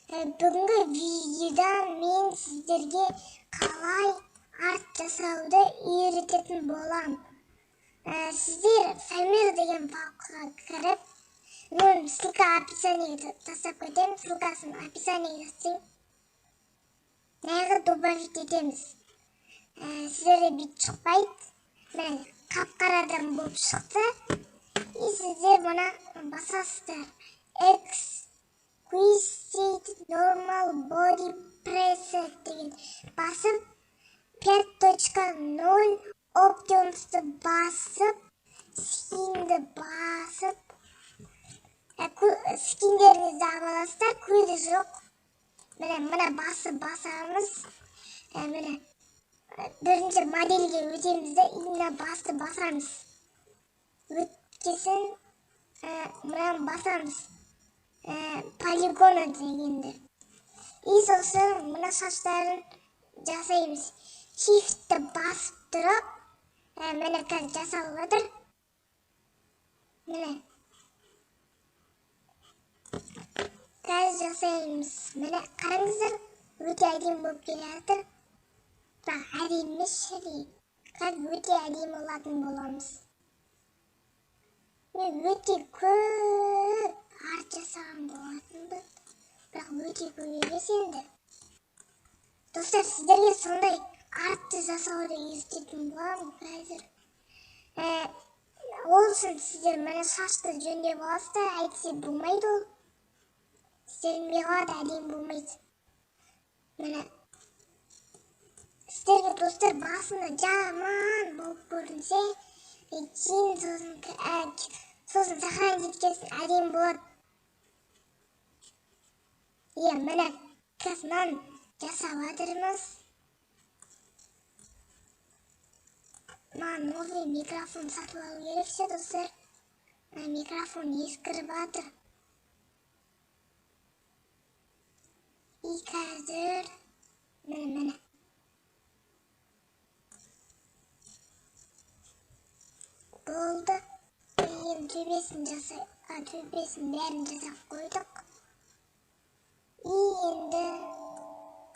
Бүгінгі видеода мен сіздерге қалай арт жасауды үйрететін болам. Сіздер Фамир деген папкаға кіріп, мен ссылка описаниеге тастап кетемін, ссылкасын описаниеге тастаймын. Мынаяғы добавить етеміз. Сіздерде бүйтіп шықпайды. Міне қап-қарадан болып шықты. И сіздер мына басасыздар. Exquisite Normal Body Preset деген басып, 5.0 Options'ты басып, скинді басып, скиндеріңізді алып аласыздар, көзі жоқ. Міне, мына басып басамыз. Міне, бірінші модельге өтеміз де, и мына басты басамыз. Өткесін, мынаны басамыз. Полигоны дегенді. И сосын мына шаштарын жасаймыз. Shift'ті басып тұрып, міне қазір жасалып жатыр. Міне. Қазір жасаймыз. Міне қараңыздар, өте әдемі болып келе жатыр. Бірақ әдемі емес шіри. Қазір өте әдемі болатын боламыз. Мен өте көп арт жасаған болатынбын. Бірақ өте көп емес енді. Достар, сіздерге сондай артты жасауды үйрететін боламын қазір. Ол үшін сіздер міне шашты жөндеп аласыздар, әйтпесе болмайды ол. Істелінбей қалады, әдемі болмайды. Міне сіздерге достар басында жаман болып көрінсе, кейін сосын сохранить еткенсін әдемі болады. Иә, міне қазір мынаны жасап жатырмыз. Маған новый микрофон сатып алу керек ше, достар. Мына микрофон ескіріп жатыр. И қазір міне, міне. Болды. Енді төбесін жасай, төбесін бәрін жасап қойдық. И енді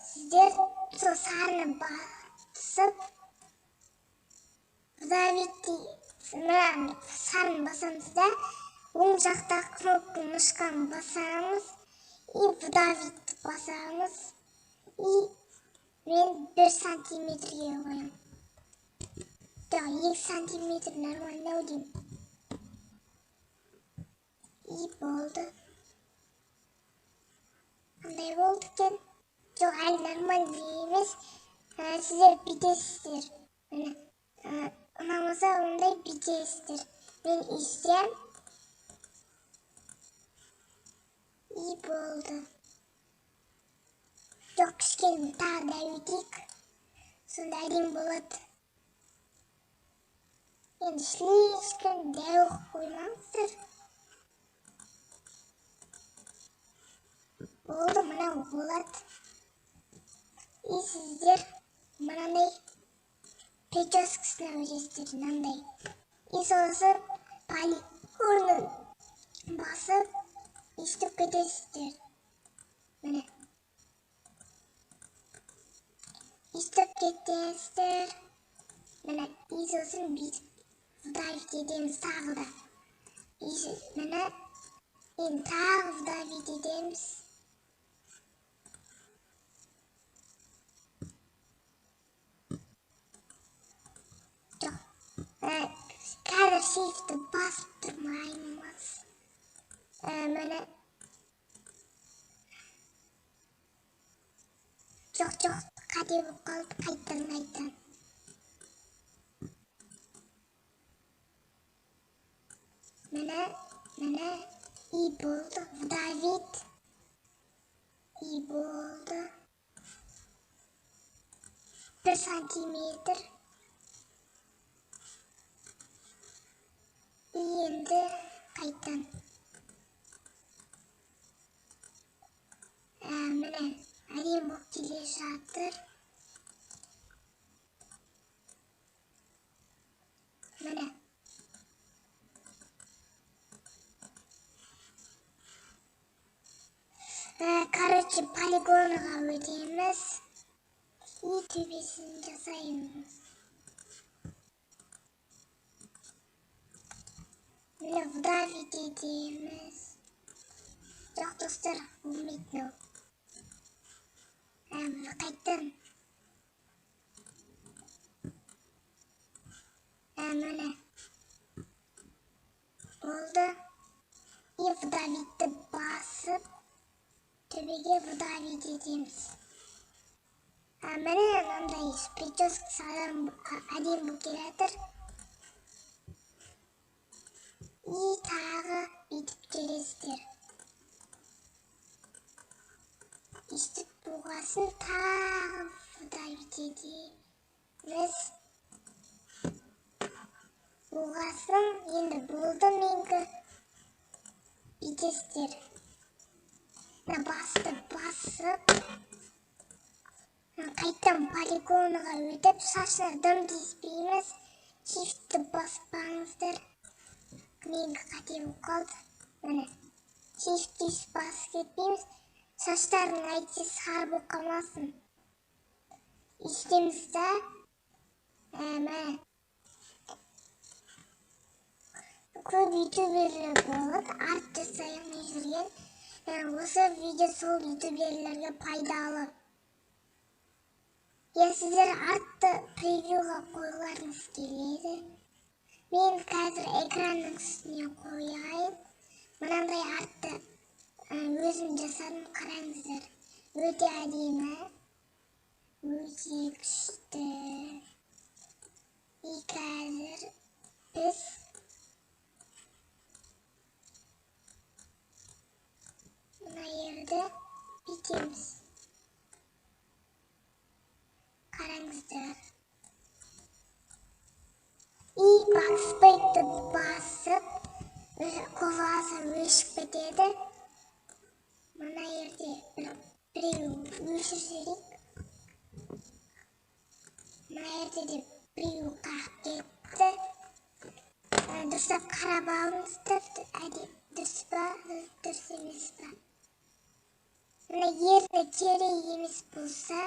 сіздер сол сарыны басып, вдавить, мына сарыны басамыз да, оң жақтағы кнопка мышканы басамыз, и вдавить басамыз, и мен 1 сантиметрге қоямын. Жоқ, 2 сантиметр нормально ау деймін. И болды. Қандай болды екен? Жоқ, әлі нормально емес. Сіздер бүйтесіздер. Міне, ұнамаса ондай бүйтесіздер. Мен өйстем. И болды. Жоқ, кішкене тағы да өтейік. Сонда әдемі болады. Енді слишком дәу қылып қоймаңыздар. Болды, мынау болады. И сіздер мынандай прическасына өтесіздер, мынандай. И сосын полигонын басып, өйстіп кетесіздер. Міне. Өйстіп кетесіздер. Міне, и сосын бүйтіп вдавить етеміз тағы да. И міне, енді тағы вдавить етеміз. Жоқ, қазір shift'ті басып тұрмаймыз. Міне. Жоқ, жоқ, қате болып қалды, қайтадан, қайтадан. Міне, міне, и болды, вдавить, и болды. 1 сантиметр. И енді қайтадан. Міне, әдемі болып келе жатыр. Міне. Короче, полигонға өтеміз. И төбесін жасаймыз. Міне, вдавить етеміз. Жоқ, достар, болмайды мынау. Қайттан. Міне. Болды. И вдавитті басып, төбеге вдавить етеміз. Міне, мынандай прическасы әдемі болып келе жатыр. И тағы бүйтіп келесіздер. Өйстіп болғасын тағы вдавить етеміз. Болғасын енді болды менікі. Бүйтесіздер. Мына басты басып, қайтадан полигонға өтіп, шашына дым тиіспейміз. Shift'ті баспаңыздар. Менікі қате болып қалды. Міне, Shift'ті басып кетпейміз. Шаштарың әйтсе сары болып қалмасын. Өйстеміз да, міне. Көп ютуберлер болады, арт жасай алмай жүрген. Осы видео сол ютуберлерге пайдалы. Сіздер артты превьюға қойғыларыңыз келеді. Мен қазір экранның үстіне қояйын. Мынандай артты өзім жасадым, қараңыздар. Өте әдемі, өте күшті. И қазір біз мына жерді бүйтеміз. Қараңыздар. И бакспейкті басып, қолғасы өшіп кетеді. Мына жерде біреу өшіріп жіберейік. Мына жерде де біреу қағып кетті. Дұрыстап қарап алыңыздар, дұрыс па, дұрыс емес па. Мына ерні керек емес болса,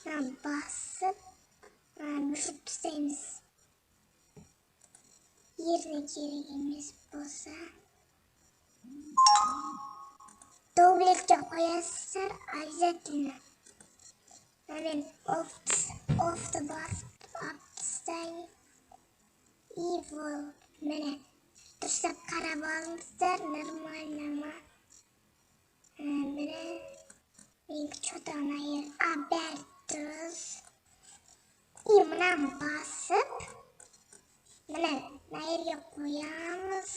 мына басып, өшіріп тастаймыз. Ерні керек емес болса, дубликке қоясыздар обязательно. Мен оффты басып алып тастайын. И вот, міне, дұрыстап қарап алыңыздар, нормально ма? Міне, менікі чё-то ана жер, бәрі дұрыс. И мынаны басып, міне, мына жерге қоямыз.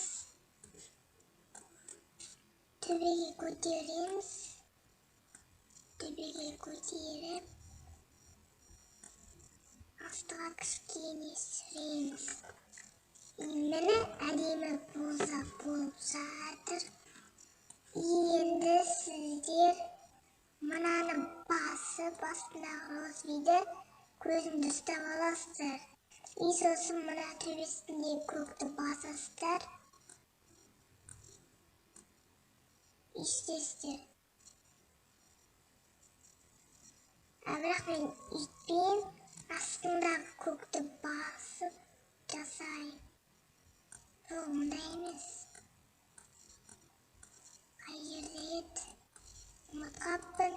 Төбеге көтереміз. Төбеге көтеріп, астыға кішкене сүреміз. И міне, әдемі поза болып жатыр. Енді сіздер мынаны басып, астындағы розовыйды көзін дұрыстап аласыздар. И сосын мына төбесіндегі көкті басасыздар. Өйстесіздер. Бірақ мен өйтпеймін, астындағы көкті басып жасайын. Жоқ, ондай емес. Қай жерде еді? Ұмытып қалыппын.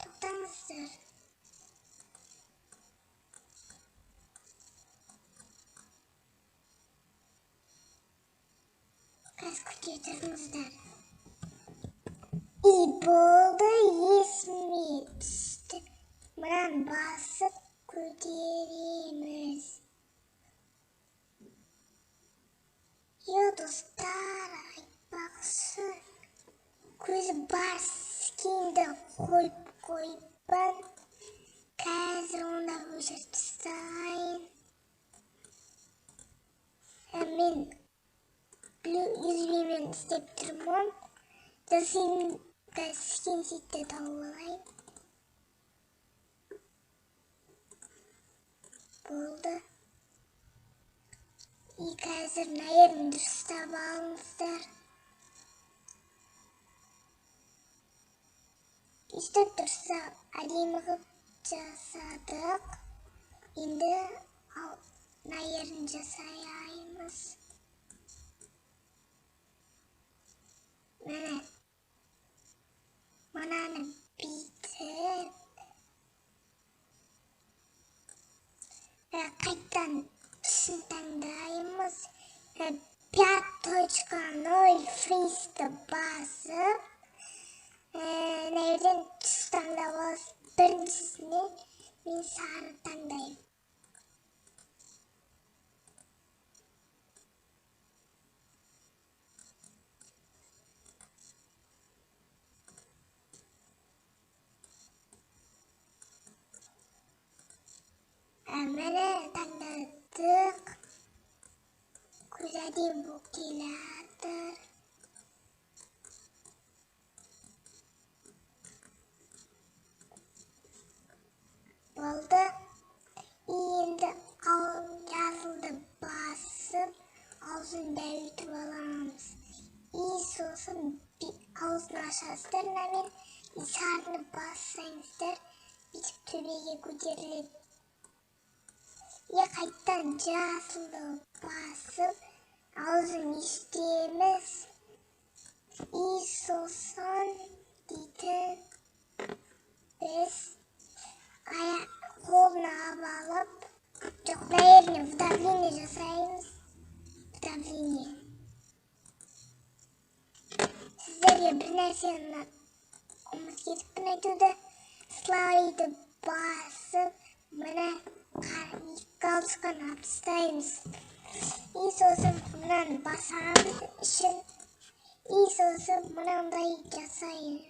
Тоқтаңыздар. Қазір күте тұрыңыздар. И болды, есіме түсті. Мынаны басып көтереміз. Йо, достар, айтпақшы, көзі бар скинді қойып қойыппын. Қазір оны өшіріп тастайын. Мен USB-мен істеп тұрмын. Скин сетті тауып алайын. Болды. Қазір мына дұрыстап алыңыздар. Өйстіп дұрыстап әдемі қылып жасадық. Енді мына жерін жасаймыз. Міне, мынаны бүйтіп қайтадан түсін таңдаймыз. 5.0 фризді басып, мына жерден түс таңдап аласыз. Біріншісіне мен сары таңдаймын. Міне таңдадық. Көз әдемі болып келатыр. Болды. Енді жасылды басып, аузын дәуітіп аламыз. И сосын аузын ашасыздар мынамен. И сарыны бассаңыздар, бүйтіп төбеге көтеріледі. И қайтадан жасылды басып, аузын иістейміз. И сосын дейтін біз қолын алып, жоқ, мына жеріне вдавление жасаймыз. Вдавление. Сіздерге бір нәрсені ұмытып кетіппін айтуды. Слайды басып, мына галочканы алып тастаймыз. И сосын мынаны басамыз ішін. И сосын мынандай жасаймыз.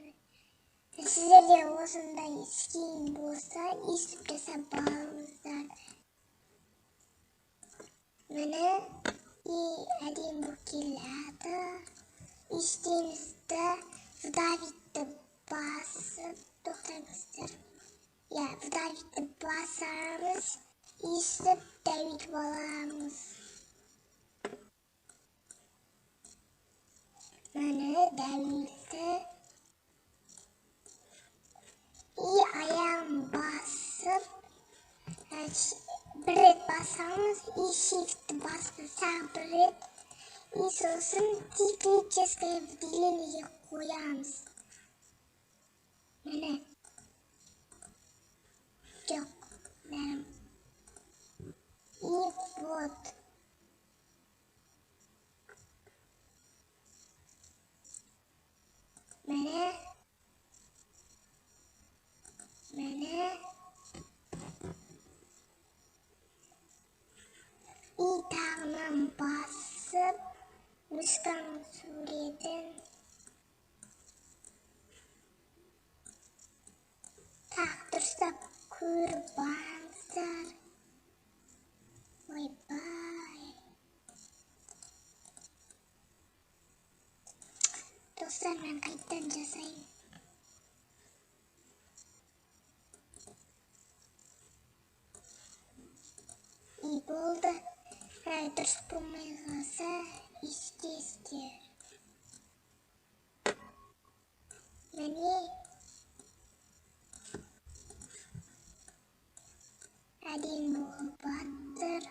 Сіздерде осындай скин болса, өйстіп жасап алыңыздар. Міне, и әдемі болып келеді. Өйстеміз де вдавитті басып, тоқтаңыздар. Иә, вдавитті басамыз, өйстіп дәуітіп аламыз. Міне, дәуітті. И аяғын басып, бір рет басамыз, и shiftті басып тағы бір рет, и сосын циклическое выделениеге қоямыз. Міне. Жоқ. И вот. Міне. Міне. И тағынан басып, мышканың суретін тағы дұрыстап көріп алыңыздар. Ойбай. Достар, мен қайтадан жасайын. И болды. Дұрыс болмай қалса, естесіздер. Міне, әдемі болып жатыр.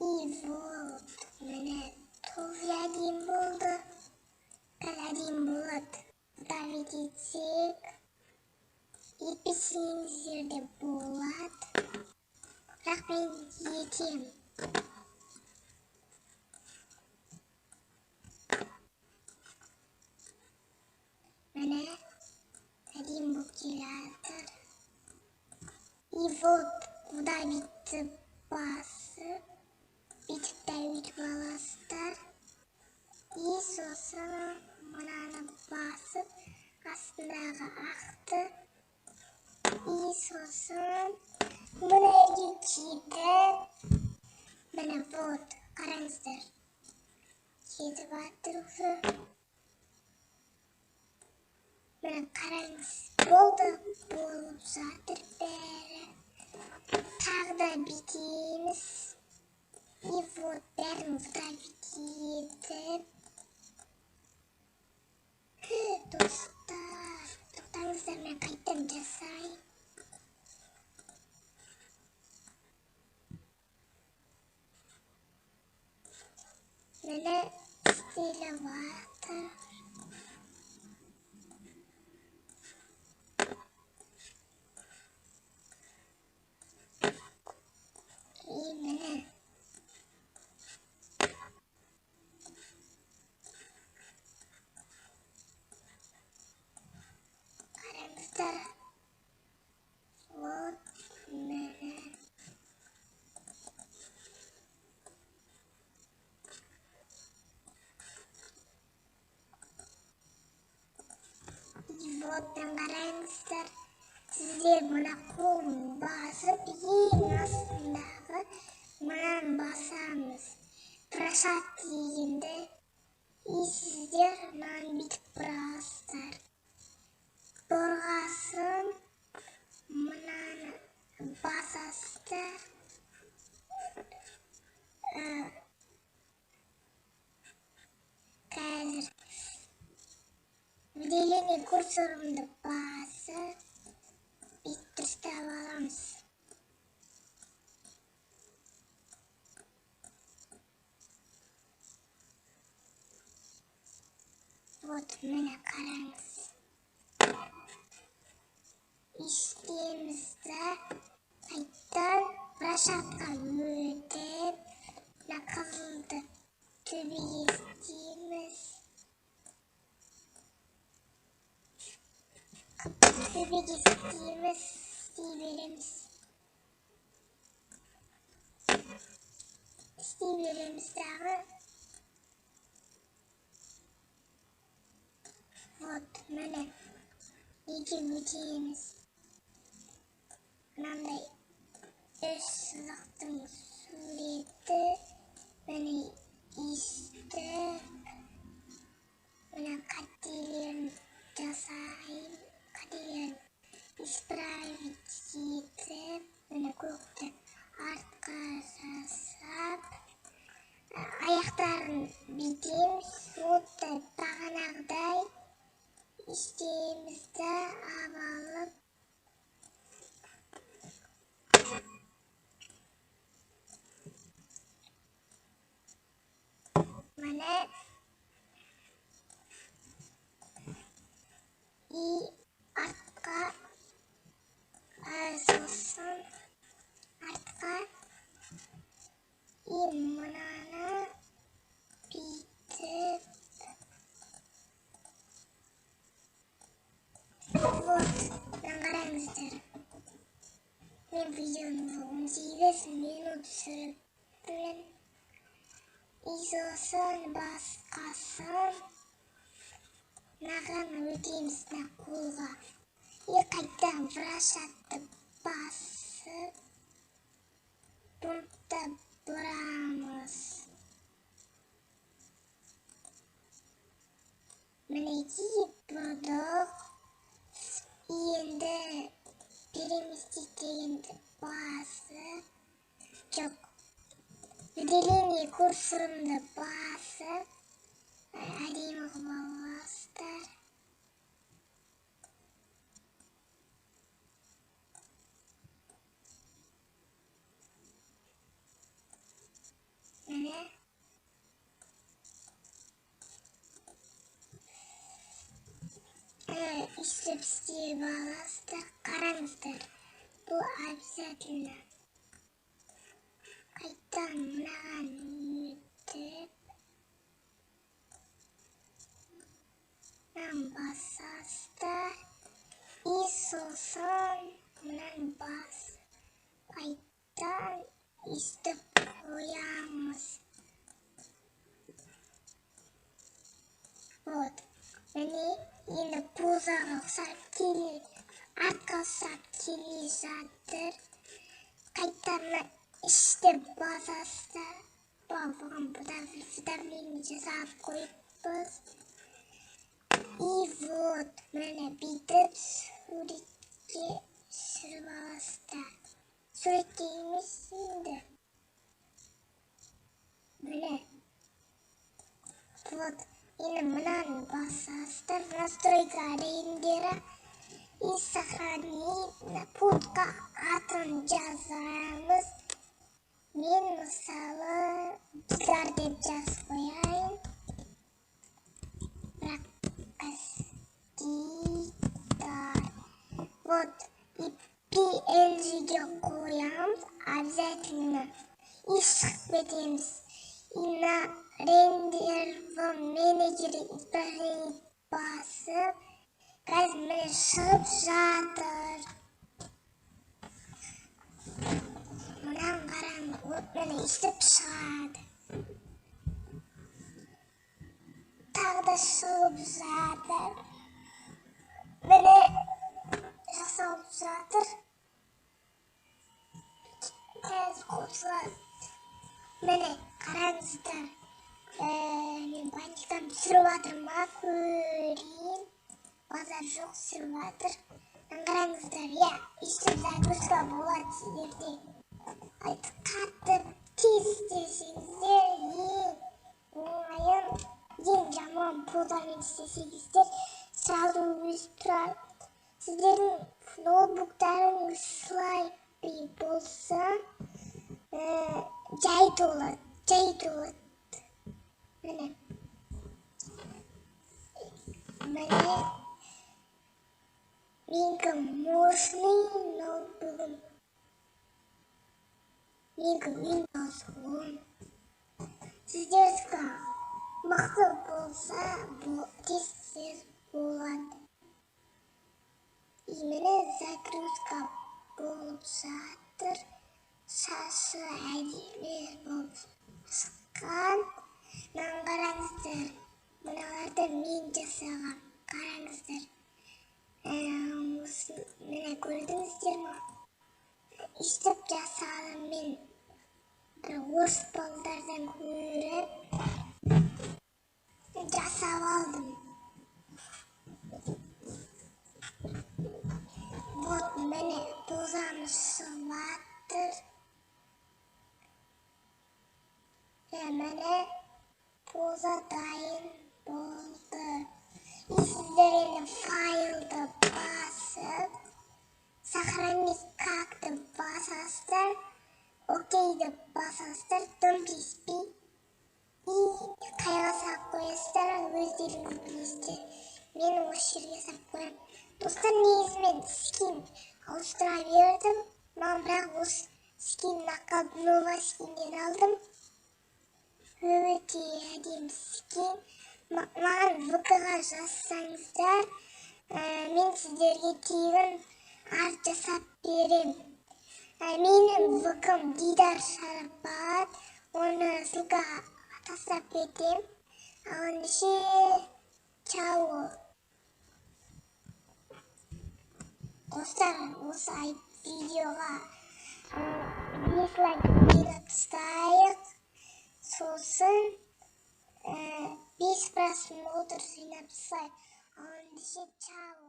И вот, міне, тоже әдемі болды. Қазір әдемі болады. Вдавить етсек, етпесеңіздер де болады. Бірақ мен етемін. Міне, әдемі болып келатыр. И вот, вдавитті басып, бүйтіп дәуітіп аласыздар. И сосын мынаны басып, астындағы ақты. И сосын мына жерге кетіп, міне, вот, қараңыздар. Кетіп жатыр уже. Міне, қараңыз, болды, болып жатыр бәрі. Тағы да бүйтеміз. И вот бәрін вдавить етіп. Достар, тоқтаңыздар, мен қайтадан жасайын. Міне істеліп жатыр. И міне. Қараңыздар. Вот міне. И вот қараңыздар. Сіздер мына қолын басып, ең астындағы мынаны басамыз. Вращать дегенді. И сіздер мынаны бүйтіп бұрасыздар. Бұрғасын мынаны басасыздар. Қазір выделение курсорымды басып, бүйтіп дұрыстап аламыз. Вот, міне қараңыз. Істейміз да, қайтадан вращатқа өтіп, мына қызылды төбеге істейміз. Төбеге істейміз, істей береміз. Істей береміз дағы. Вот, міне, неге өтеміз. Мынандай үш сызықтың суреті, міне өйстіп, мына қателерін жасайын, қателерін исправить етіп, міне көкті артқа жасап, аяқтарын бүйтеміз, вот бағанағыдай істейміз да, алып. Міне. И артқа, сосын артқа, и мынаны бүйтіп. Вот, мына қараңыздар. Мен видеоны 18 минут түсіріппін. И сосын басқасын мынаған өтеміз, мына қолға. И қайтадан вращатты басып, бұны да бұрамыз. Мінекей бұрдық. Енді переместить дегенді басып, жоқ, выделение курсорымды басып, әдемі қылып аласыздар. Міне. Өйстіп істеп аласыздар. Қараңыздар, бұл обязательно. Қайтадан мынаған өтіп, мынаны басасыздар. И сосын мынаны басып, қайтадан өйстіп қоямыз. Вот, міне енді позаға ұқсап келе, артқа ұқсап келе жатыр. Қайтадан іште басасыздар. Бұған вдавление жасап қойыппыз. И вот, міне бүйтіп суретке түсіріп аласыздар. Суретте емес енді. Міне. Вот. Енді мынаны басасыздар. Настройка рендера. И сохранить. Пультқа атын жазамыз. Мен мысалы Дидар деп жазып қояйын. Бірақ Дидар. Вот. И PNG-ге қоямыз обязательно. И шығып кетеміз. И на рендер в менеджере изображение басып, қазір міне шығып жатыр. Мынаны қараңыз, вот міне өйстіп шығады. Тағы да шығып жатыр. Міне жасалып жатыр. Қазір қосылады. Міне қараңыздар. Мен бантикам түсіріп жатыр ма көрейін. Базар жоқ, түсіріп жатыр. Қараңыздар, иә, өйстіп загрузка болады сіздерде. Қатты тез істесеңіздер, ең оңайын, ең жаман позамен істесеңіздер, сразу өсіп тұрады. Сіздердің ноутбуктарыңыз слабый болса, жай толады, жай толады. Міне. Міне. Менікі мощный ноутбугым. Менікі Windows 10. Сіздердікі мықты болса, тез-тез болады. И міне загрузка болып жатыр. Шашы әдемі болып шыққан. Мынаны қараңыздар. Мыналарды мен жасағам. Қараңыздар. Міне көрдіңіздер ме? Өйстіп жасадым мен. Бір орыс балдардан көріп жасап алдым. Вот міне позамыз шығып жатыр. Міне поза дайын болды. И сіздер енді файлды басып, сохранить как деп басасыздар, окей деп басасыздар, дым тиіспей. И қайға салып қоясыздар, өздеріңіз білесіздер. Мен осы жерге салып қоямын. Достар, негізі мен скин ауыстыра бердім. Маған бірақ осы скин ұнап нова скинден алдым. Өте әдемі скин. Маған ВК-ға жазсаңыздар, мен сіздерге тегін арт жасап берем. Менің ВК-м Дидар Шарапат, оны ссылкаға тастап кетем. Ал ендеше, чао. Достар, осы видеоға 5 лайк жинап тастайық. Сосын 5 просмотр жинап тастайық. Ал ендеше, чао.